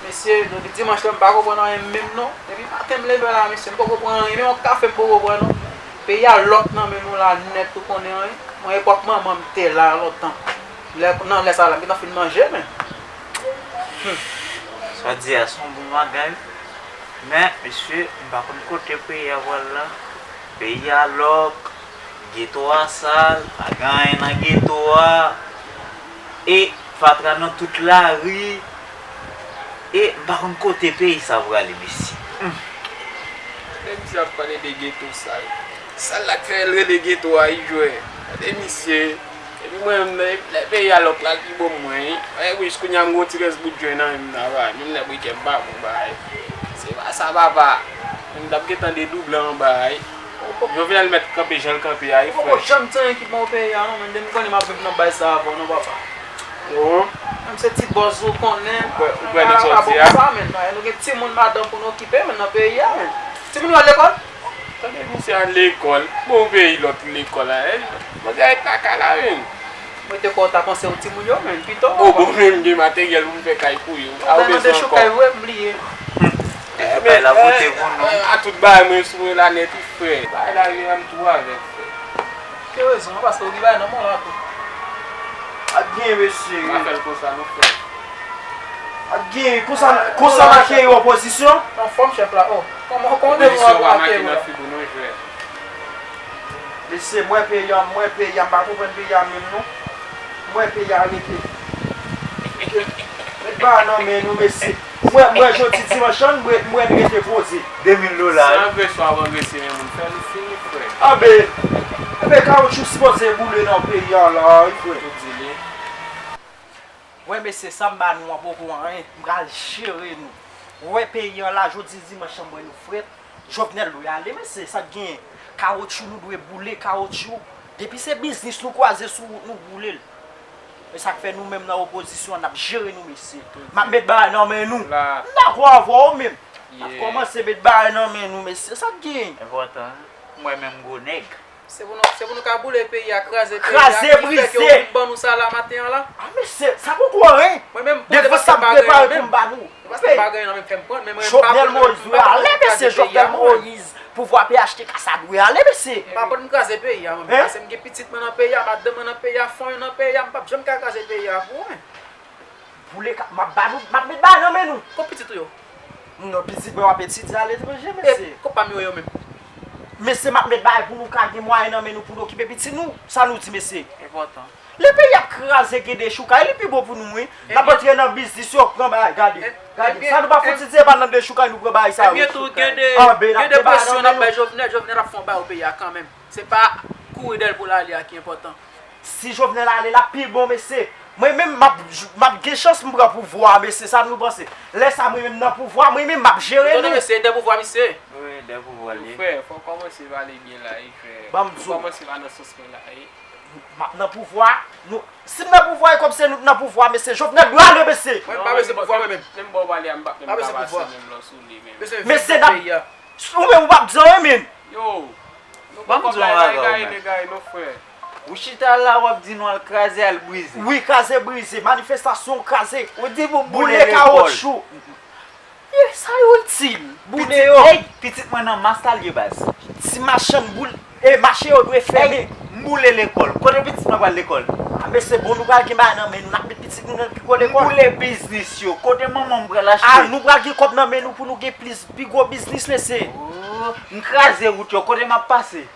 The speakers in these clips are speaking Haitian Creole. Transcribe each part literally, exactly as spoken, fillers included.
Mesye, depi dimanch la, m pa konprann anyen menm non. Depi maten m leve la, mesye, m poko pran anyen. Menm yon kafe m poko pran non. Peyi a lòk nan men nou la nèt, ou konnen anyen. Mwen, epòk manman m te la lontan. Lè, nan lè sa la, m gentan fin manje, men. Hmm. Sa w di a, se yon bon bagay. Men, mesye, m pa konn kote peyi a pral la. Peyi a lòk, geto a sal, pa gen anyen nan geto a. E fatra nan tout lari. E m pa konn kote peyi sa prale, mesye. Hmm. Gade misye ap pale de geto sal. Sal la k fè l rele geto a, ijwè. Gade misye. Epi mwen menm, lè, lè peyi a lòk la, l pi bon mwen, wi. Wè, wi, jiskounye a m gon ti rès bout jwen nan men m nan, bagay. Menm lè briken m pa bon, bagay. Se pa sa, papa. Men m t ap gentan dedoublan anba a, wi. Jovenel mèt kanpe jan l kanpe a, wi, frè. Ou poko janm di anyen ki bon peyi a, non, men depi m konnen m ap viv nan bay sa avè w, non, papa. Non. Menm se ti bòz ou konnen. Ou kwè, ou kwè nan sa w di a? Sa, men, non, nou gen timoun madanm pou nou okipe, men nan peyi a, men. Timoun yo al lekòl? Tande misye al lekòl. Bon, peyi lòt lekòl la, eh. Manzè ay kaka la, menm. Mwen te kwè w ta panse ou timoun yo, menm, pito. Oh, bon, menm gen materyèl pou m fè kay pou yo. A, ou bezwen ankò. Dechoukay vre, m bliye. Dechoukay la pote pou nou. A tout bagay mwen sou mwen la nèt, wi, frè. Bagay la, wi, m tou avèk, frè. Ke rezon an, paske w gen bagay nan men w la tou. Ap gen, mesye. Pa fè l konsa, non, frè. Ap gen, konsa, konsa n ap akeyi opozisyon? Anfòm, chèf la, oh. Kòman, kòman w te vin ap akeyi la? Opozisyon pa make nan figi w, non, jwè. Mesye, m wè peyi a, m wè peyi a, m pa konprann peyi a menm, non. M wè peyi a rete. Met bagay nan men nou, mesye. M wè, m wè jodi dimanch lan, m wè, m wè n rete poze. De mil dola, wi. San angrese w ap angrese men moun. Fè nou fini, frè. Anben, anben, kawotchou sipoze boule nan peyi a la, wi, frè. Ou di li. Wè, mesye, sa m ba nou an poko anyen. M pral jere nou. Wè, peyi a la, jodi dimanch lan, m wè nou frèt. Jovenel dwe ale, mesye, sa k genyen? Kawotchou, nou dwe boule kawotchou. Depi se biznis nou kwaze sou wout, nou boule l. E sa k fè nou menm nan opozisyon an, n ap jere nou, mesye. M ap met bagay nan men nou. M dakò avè w menm. N ap kòmanse met bagay nan men nou, mesye. Sa k genyen? Enpòtan, wi. Mwen menm gwo nèg. Se pou nou, se pou nou ka boule peyi a, kraze peyi a, ki fè ke ou vin ban nou sa la maten an la. A, mesye, sa poko anyen. Mwen menm, defans sa m prepare pou m ba nou. Jovenel Moïse dwe ale, mesye, Jovenel Moïse. Pouvwa P H T K sa dwe ale, mesye. M pa pran m kraze peyi a, mwen. Paske m gen pitit mwen nan peyi a, madanm mwen nan peyi a, fanmi nan peyi a, m p ap janm ka kraze peyi a pou anyen. Pou le ka, m ap ba nou, m ap met bagay nan men nou. Kot pitit ou yo? Non, pitit mwen ap etidye aletranje, mesye. E kot pa m yo, yo menm? Mesye, m ap met bagay pou nou ka gen mwayen nan men nou pou nou okipe pitit nou. Sa nou di, mesye? Enpòtan. Lè peyi ap kraze, gen dechoukay, li pi bon pou nou, wi. N ap antre nan biznis, yo pran bagay, gade. Gade. Sa nou pa fouti di, e pa nan dechoukay nou pran bagay sa yo. Ebyen tou, gen de, gen de presyon n ap bay Jovenel, Jovenel ap fè yon bagay pou peyi a kanmenm. Se pa kouri dèyè l pou l ale a ki enpòtan. Si Jovenel ale, l ap pi bon, mesye. Mwen menm, m ap, m ap gen chans m pran pouvwa a, mesye, sa nou panse? Lè sa, mwen menm nan pouvwa, mwen menm, m ap jere nou. Mesye, dè pouvwa, misye. Wi, dè pouvwa li. Frè, fò w kòmanse pale byen la, wi, frè. Ban m di w. Fò w kòmanse pale nan sans mwen la, wi. M ap nan pouvwa, nou, si m nan pouvwa, e kòmsi nou t nan pouvwa, mesye. Jovenel dwe ale, mesye. Mwen pa bezwen pouvwa, mwen menm. Menm bò w pale a, m p ap menm ka pase menm lò sou li, menm. Mesye, n ap Ou menm ou p ap di anyen, menm. Yo, nou poko bay la egare, egare, non, frè. Ou chita la, w ap di nou al kraze, al brize. Wi, kraze, brize, manifestasyon, kraze. Ou di pou boule lekòl. Boule kawotchou. Ye, sa yo itil. Boule yo. Pitit, ey, pitit mwen nan mas la l ye, baz. Ti machann boule. E mache yo dwe fèmen. Ey, m boule lekòl. Kote pitit mwen pral lekòl? A, mesye, bon, nou pral gen bagay nan men nou, n ap met pitit nou nan pi gwo lekòl. M boule biznis yo. Kote manman m pral achte? A, nou pral gen kòb nan men nou pou nou gen plis, pi gwo biznis, mesye. Oh, m kraze wout yo. Kote m ap pase?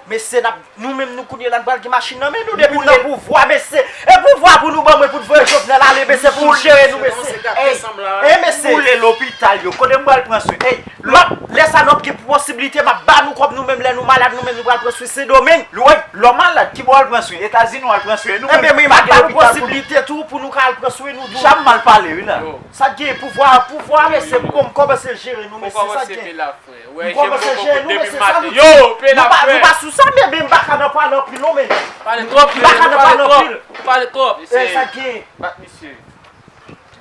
Mesye, n ap, nou menm, nou kounye la, n pral gen machin nan men nou. Depi n nan pouvwa, mesye. E pouvwa pou nou ban mwen pou n voye Jovenel ale, mesye, pou n jere nou, mesye. Ey, e, mesye. M boule lopital yo. Kote m pral pran swen? Ey, M ap, lè sa n ap gen posiblite, m ap ba nou kòb nou menm, lè nou malad, nou menm nou pral pran swen Sendomeng. Lè w, lè w malad, ki bò w al pran swen? Etazini w al pran swen? Nou menm, nou pa gen lopital pou nou. Enben, m ba nou posiblite tou pou nou ka al pran swen nou tou. Jan m mal pale, wi, la. Sa gen pouvwa, pouvwa, mesye, pou m kòmanse jere nou, mesye, sa gen. M kòmanse jere nou, mesye, sa nou di. Nou pa, nou pa sou sa, men, men m pa ka nan pale anpil, non, men. M pa ka nan pale anpil. Ou pale twòp. E, sa gen. Bat misye.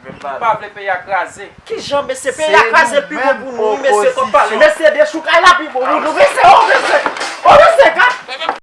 Nou pa vle peyi a kraze. Kijan, mesye, peyi a kraze l pi bon pou nou, wi, mesye, kòm pale. Mesye, dechoukay la pi bon pou nou, mesye, o, mesye, o, mesye, ka.